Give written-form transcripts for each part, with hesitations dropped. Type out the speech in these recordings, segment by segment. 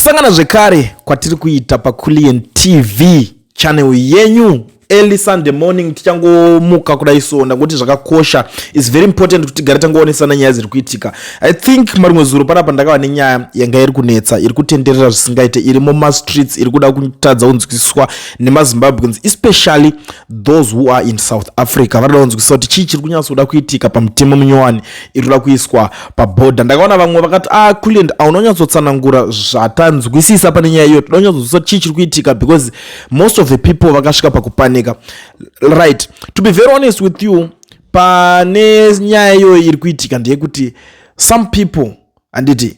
Kusangana zvekare kwatiri kuita paCulian TV channel yenyu early Sunday morning, tichangomuka kudai. So ndangoti zvakakosha, is very important kuti tigare tangoonesana nyaya dziri kuitika. I think marimwe zuro panapa ndakava nenyaya yanga iri kunetsa, iri kutenderera zvisingaite, iri mumastreets, iri kuda kutadza kunzwisiswa nemaZimbabweans, especially those who are in South Africa. Vanoda kunzwisisa kuti chii chiri kunyatsoda kuitika pamutemo munyowani iri kuda kuiswa pabhodha. Ndakaona vamwe vakati, "Ah, Culian, aunonyatsotsanangura zvatanzwisisa pane nyaya iyo. Toda kunyatsonzwisisa kuti chii chiri kuitika," because most of the people vakasvika pakupanika. Right, to be very honest with you, pane nyaya iyoyo iri kuitika ndeyekuti some people, handiti,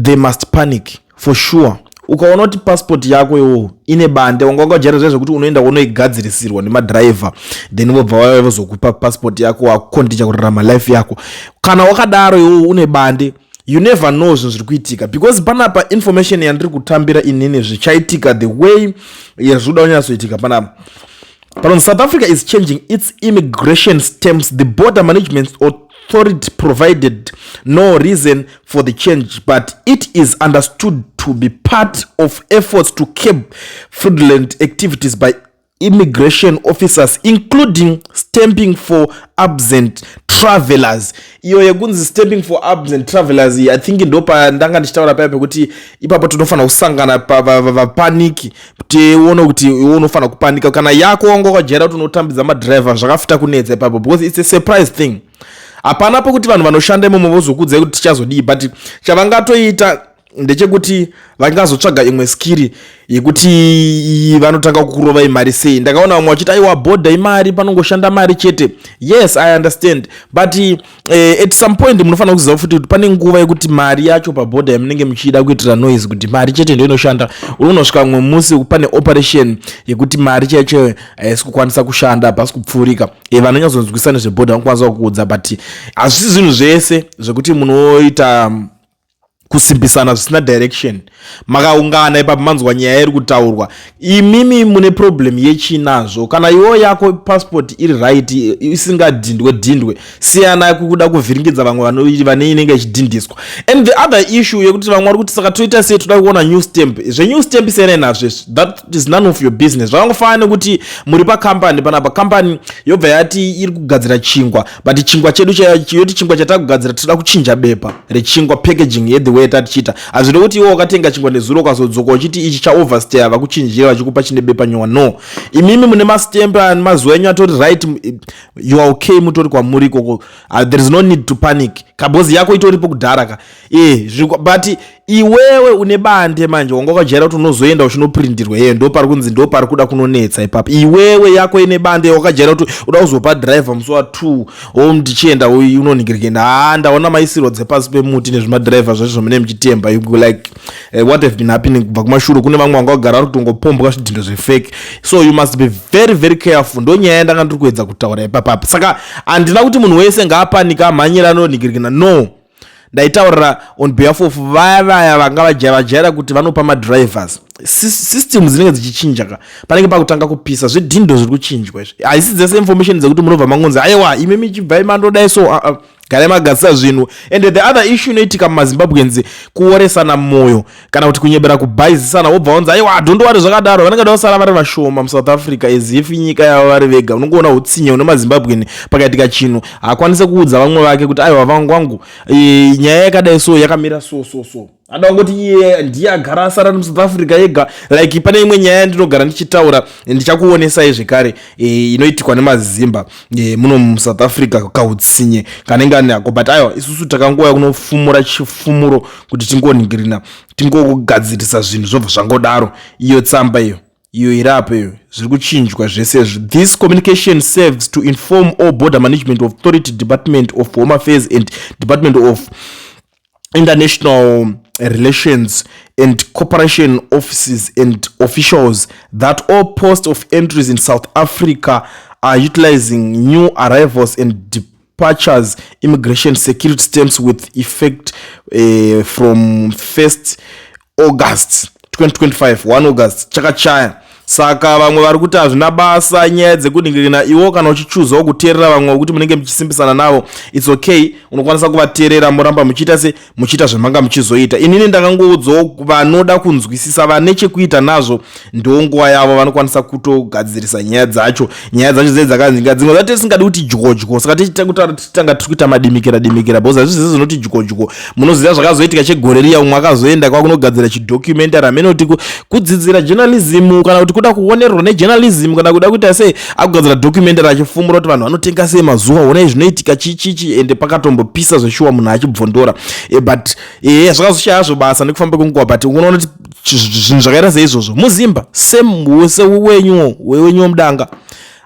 they must panic for sure. Ukaona kuti passport yako iwowo ine bande, wanga wakajaira zviya zvekuti unoenda unoigadzirisirwa nemadhiraivha, then vobva vauya vozokupa passport yako, wakukondicha kurarama life yako. Kana wakadaro iwowo une bande, you never know zvinhu zviri kuitika, because panapa information yandiri kutambira inini, zvichaitika, the way yazvinoda kunyatsoitika panapa panonzi, "South Africa is changing its immigration stamps. The Border Management Authority provided no reason for the change, but it is understood to be part of efforts to curb fraudulent activities by immigration officers, including stamping for absent travelers." Iyo yekunzi stamping for absent travelers, I think ndo pandanga ndichitaura paya pekuti ipapo tinofanira kusangana vapaniki, tione kuti iwe unofanira kupanika kana yako wanga wakajaira kuti unotambidza madhiraivha. Zvakafita kunetsa ipapo because it's a surprise thing. Hapana pekuti vanhu vanoshanda imomo vozokudzai kuti tichazodii, but chavangatoita ndechekuti vangazotsvaga imwe skill yekuti vanotanga kukurova imari sei. Ndakaona vamwe vachiti, "Aiwa, bhodha imari, panongoshanda mari chete." Yes, I understand, but at some point munofanira kuziva futi kuti pane nguva yekuti mari yacho pabhodha yamunenge muchida kuitira noise kuti mari chete ndo inoshanda, uri unosvika mumwe musi pane operation yekuti mari chaicho haisi kukwanisa kushanda, hapasi kupfuurika. Vanonyatsonzwisisa nezvebhodha vanokwanisa kukuudza, but hazvisi zvinhu zvese zvekuti munoita kusimbisana zvisina direction. Makaungana ipapo, manzwa nyaya iri kutaurwa, imimi mune problem yechinazvo. Kana iwo yako passport iri right, isingadhindwe dhindwe, siyana kuda kuvhiringidza vamwe vane inenge ichidhindiswa. And the other issue yekuti vamwe vari kuti, "Saka toita sei? Toda kuona new stamp." Zvenew stamp siyanai nazvo izvi, that is none of your business. Zvakangofanana nekuti muri pakambani panapa, kambani yobva yati iri kugadzira chingwa, but chingwa chedu yoti chingwa chatakugadzira toda kuchinja bepa rechingwa, packaging yethe way tatichiita. Hazvino kuti iwe wakatenga chingwa nezuro, ukazodzoka uchiti ichi chaoverstay, vakuchinjira vachikupa chine bepa nyowani. No, imimi mune mastamp mazuva enyu atori right, you are okay, mutori kwamuri ikoko. There is no need to panic kabhozi yako itoripo kudhara ka. E, but iwewe une bande manje, wanga wakajaira kuti unozoenda uchinoprindirwa, ye ndo pari kunzi ndo pari kuda kunonetsa ipapo. Iwewe yako ine bande, wakajaira kuti uda kuzopa dhiraivha musi wa2 o ndichienda unoningirikenda. Ha, ndaona maisirwa dzepasi pemuti nezvimadhiraivha zvacho zvamune muchitemba, like what have been happening kubva kumashure. Kune vamwe vanga vagara vari kutongopombwa zvidhindo zvefake, so you must be very very careful. Ndo nyaya yandanga ndiri kuedza kutaura ipapapa. Saka handina kuti munhu wese ngaapanika amhanyira anoningirikina. No, ndaitaurira on behalf of vaya vaya vanga vajaira kuti vanopa madrivers. System dzinenge dzichichinja ka, panenge pakutanga kupisa, zvidhindo zviri kuchinjwa izvi. Haisi dzese information dzekuti munobva mangonzi, "Aiwa, imi michibvai mandodai." So garai magadzisa zvinhu. And the other issue inoitika mumaZimbabweans, kuoresana mwoyo kana kuti kunyebera kubhaizisana. Wobva wanzi, "Aiwa, don't worry." Zvakadaro vanenge da kusara vari vashoma muSouth Africa, as if nyika yavo vari vega. Unongoona utsinye une maZimbabwean, pakaitika chinhu haakwanisi kuudza vamwe vake kuti, "Aiwa, vangu wangu, nyaya yakadai so yakamira so so so." Ada kungoti iye ndiye agara asara muSouth Africa ega. Like pane imwe nyaya yandinogara ndichitaura, ndichakuonesai zvekare, inoitikwa nemazimba muno muSouth Africa, kautsinye kanenge anako. But aiwa, isusu takangouya kunofumura chifumuro kuti tingoningirina, tingogadzirisa zvinhu, zvobva zvangodaro. Iyo tsamba iyo, iyo iri apo iyo, zviri kuchinjwa zvese izvi. "This communication serves to inform all Border Management Authority, Department of Home Affairs and Department of International Relations and Cooperation offices and officials that all posts of entries in South Africa are utilizing new arrivals and departures immigration security stamps with effect from 1st August 2025." 1 August chakachaya. Saka vamwe vari kuti hazvina basa nyaya dzekuningirina. Iwo kana uchichuzawo kuteerera vamwe vekuti munenge muchisimbisana navo, it's okay, unokwanisa kuvateerera, moramba muchiita se muchiita zvamanga muchizoita. Inini ndakangoudzawo vanoda kunzwisisa, vane chekuita nazvo, ndo nguva yavo, vanokwanisa kutogadzirisa nyaya dzacho. Nyaya dzacho dzee dzakanzinga, dzimwe dzacho tisingadi kuti dyodyo, saka tichitanga tiri kuita madimikira dimikira, because hazvizii zvinoti dyodyo. Munoziva zvakazoitika chegore riya, umwe akazoenda kwakunogadzira chidocumentary, amene kuti kudzidzira journalism kana kuti kuda kuonererwa nejournalism kana kuda kuita sei, akugadzira documentary achifumura kuti vanhu vanotenga sei mazuva, onai zvinoitika, chichichi, ende pakatombopisa zveshuwa, munhu achibvondora. But zvakazoshaya zvo basa nekufamba kwenguva, but unoona kuti zvinhu zvakaita seizvozvo muzimba same sewenyuwo, wenyuwo mudanga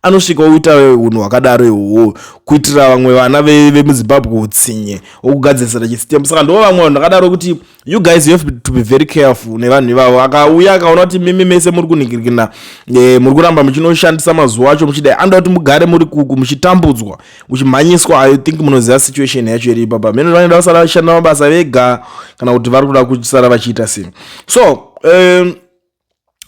anosvika oita unhu hwakadaro ihwohwo, kuitira vamwe vana vemuZimbabwe utsinye wokugadzirisa chisystem. Saka ndo vamwe vanhu vakadaro kuti you guys, you have to be very careful nevanhu ivavo. Akauya akaona kuti mimi mese muri kuningirikina, muri kuramba muchinoshandisa mazuva acho muchidai, anoda kuti mugare muri kuku muchitambudzwa, muchimhanyiswa. I think munoziva situation yacho iri ipapa. Mene vanoda kusara vachishanda mabasa vega kana kuti vari kuda kusara vachiita sei. So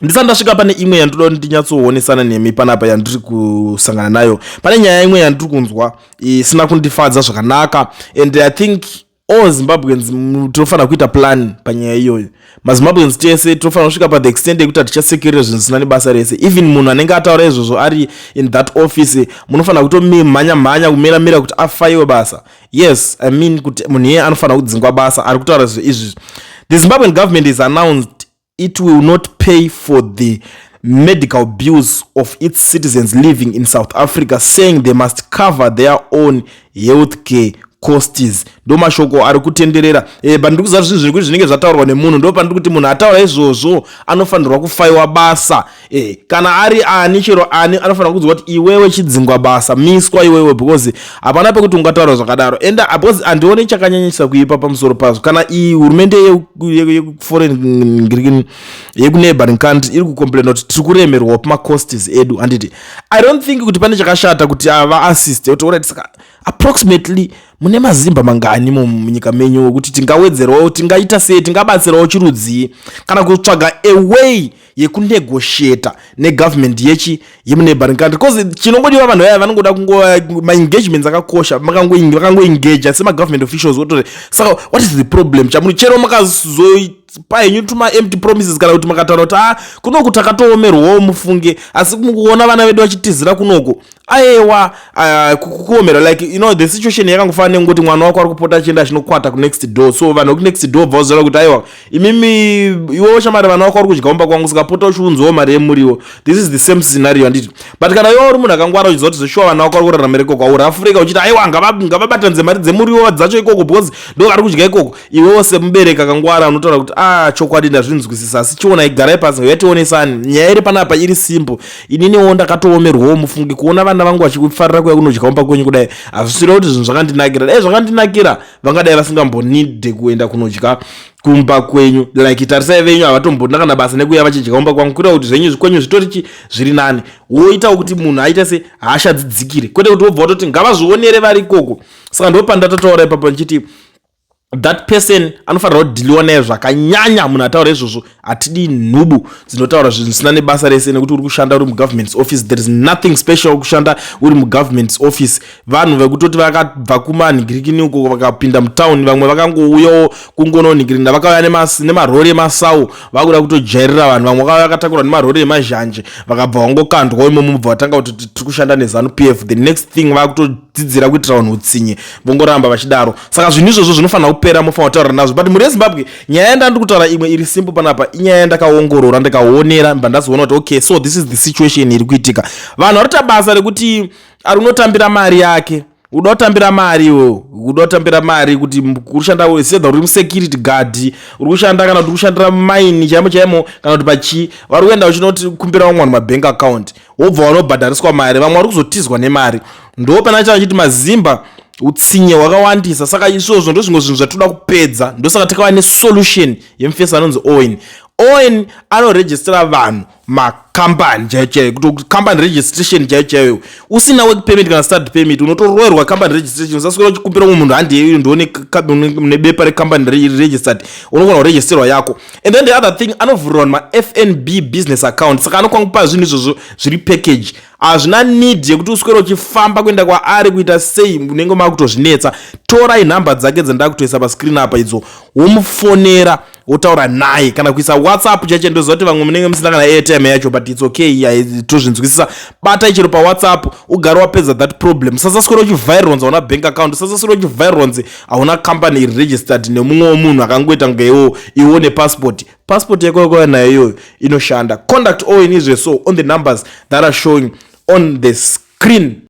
ndisati ndasvika pane imwe yandoda kuti ndinyatsoonesana nemi panapa yandiri kusangana nayo, pane nyaya imwe yandiri kunzwa isina kundifadza zvakanaka, and I think all Zimbabweans tinofanira kuita plan panyaya iyoyo. MaZimbabweans tese tinofanira kusvika pa the extent yekuti hatichasekerera zvinhu zvisina nebasa rese. Even munhu anenge ataura izvozvo ari in that office, munofanira kutomhanya mhanya kumira mira kuti afayiwe basa. Yes, I mean kuti munhu iyeye anofanira kudzingwa basa ari kutaura zvo izvi. The Zimbabwean government is announced it will not pay for the medical bills of its citizens living in South Africa, saying they must cover their own health care costs. Ndo mashoko ari kutenderera. Pandiri kuziva zvinhu zviri zvinenge zvataurwa nemunhu, ndo pandiri kuti munhu ataura izvozvo anofanirwa kufayiwa basa. Kana ari ani, chero ani, anofanira kudzwa kuti iwewe chidzingwa basa, miswa iwewe, because hapana pekuti ungataura zvakadaro. Enda, because handioni chakanyanyisa kuipa pamusoro pazvo. Kana iyi hurumende yekuforeign, yekuneighboring country, iri kucomplaina kuti tiri kuremerwawo pamacosts edu, handiti? I don't think kuti pane chakashata kuti vaassist kuti alright, saka approximately mune mazimba mangani munyika menyu wekuti tingawedzerawo, tingaita sei, tingabatsirawo chirudzii, kana kutsvaga a way yekunegotiata negovernment yechi yemuneighboring country, because chinongodiwa, vanhu vaya vanongoda kungova maengagements akakosha, vakangoengaja semagovernment officials, votori saka what is the problem chamuri? Chero makazopa henyu tuma empty promises kana kuti makataura kuti a kunoku takatoomerwawo mufunge, asi mukuona vana vedu vachitizira kunoku, aiwa, kuomerwa, like the situation yakangofanana nengoti mwana wako ari kupota achienda achinokwata kunext door. So vanhu vekunext door bva vaziva kuti aiwa, imimi, iwewo shamari, vana vako vari kudya kumba kwangu, saka pota uchiunzawo mari yemuriwo. This is the same scenario, handiti? But kana iwe uri munhu akangwara, uchiziva kuti zveshuwa vana vako vari kuraramira ikoko, auri Africa uchiti aiwa, ngavabatanidze mari dzemuriwo dzacho ikoko because ndo vari kudya ikoko, iwewo semubereki akangwara unotaura kuti a ah, chokwadi ndazvinzwisisa, asi chionai, garai pasi, ngationesani. Nyaya iri panapa iri simple. Ininiwo ndakatoomerwawo mufungi, kuona vana vangu vachifarira kuya kunodya kumba kwenyu kudai hazvisiri kuti zvinhu zvakandinakira. Dai zvakandinakira, vangadai vasingambonidhe kuenda kunodya kumba kwenyu. Like tarisai, venyu havatombodina kana basa nekuuya vachidya kumba kwangu, kureva kuti zvenyu kwenyu zvitori chi zviri nani. Woitawo kuti munhu aite se hasha dzidzikire, kwete kuti wobva watoti ngavazvionere vari ikoko. Saka ndo pandatotaura ipapo ndichiti that person anofanira kudealiwa naye zvakanyanya. Munhu ataura izvozvo, hatidi nhubu dzinotaura zvinhu zvisina nebasa rese nekuti uri kushanda uri mugovernment office. There is nothing special kushanda uri mugovernment office. Vanhu vekutoti vakabva kumanhingirikini uko vakapinda mutauni, vamwe vakangouyawo kungononhingirina, vakauya nemarori emasau, vakuda kutojairira vanhu. Vamwe vakauya vakatakurwa nemarori emazhanje, vakabva vangokandwawo imomo, bva vatanga kuti tiri kushanda neZANU PF. The next thing, vakutodzidzira kuitira vanhu utsinye, vongoramba vachidaro. Saka zvinhu izvozvo zvinofanira kupera, mofanira kutaura nazvo. But mhuri yeZimbabwe, nyaya yandandiri kutaura imwe iri simple panapa, inyaya yandakaongorora, ndikaonera, mba ndazoona kuti okay, so this is the situation iri kuitika. Vanhu vari kuita basa rekuti ari unotambira mari yake, uda kutambira mari iwewe, uda kutambira mari kuti uri kushanda, sedha uri musecurity guard, uri kushanda kana kuti uri kushandira maini chaimo chaimo kana kuti pachii, vari kuenda uchinotikumbira vamwe vanhu mabank account, wobva wanobhadhariswa mari, vamwe vari kuzotizwa nemari. Ndo pana chacho chiti mazimba utsinye hwakawandisa. Saka izvozvo ndo zvimwe zvinhu zvatoda kupedza. Ndosaka takava nesolution yemufesi anonzi Owen. Owen anoregistera vanhu, makambani chaiyo chaiyo, kuti company registration chaiyo chaiyo. Usina work permit kana study permit, unotoroerwa company registration. Usaswera uchikumbira mumwe munhu, "Handei ndione nebepa recompany registered." Unogona kuregisterwa yako. And then the other thing, anovhurirwa maFNB business account. Saka anokwangupa zvinhu izvozvo zviri package. Hazvina need yekuti uswere uchifamba kuenda kwaari, kuita sei, unenge makutozvinetsa. Torai nhamba dzake dzandava kutoisa pascreen apa idzo, womufonera, wotaura naye, kana kuisa WhatsApp chacho. Ndoziva kuti vamwe munenge musina kana airtime yacho, but it's okay, tozvinzwisisa. Batai chero paWhatsApp, ugare wapedza that problem. Sasaswera uchivhaironzi hauna bank account, sasaswera uchivhaironzi hauna company registered nemumwe womunhu akangoita kunge iwo iwo nepassport. Passport yako yakauya nayo iyoyo inoshanda. Contact Owen izveso on the numbers that are showing on the screen.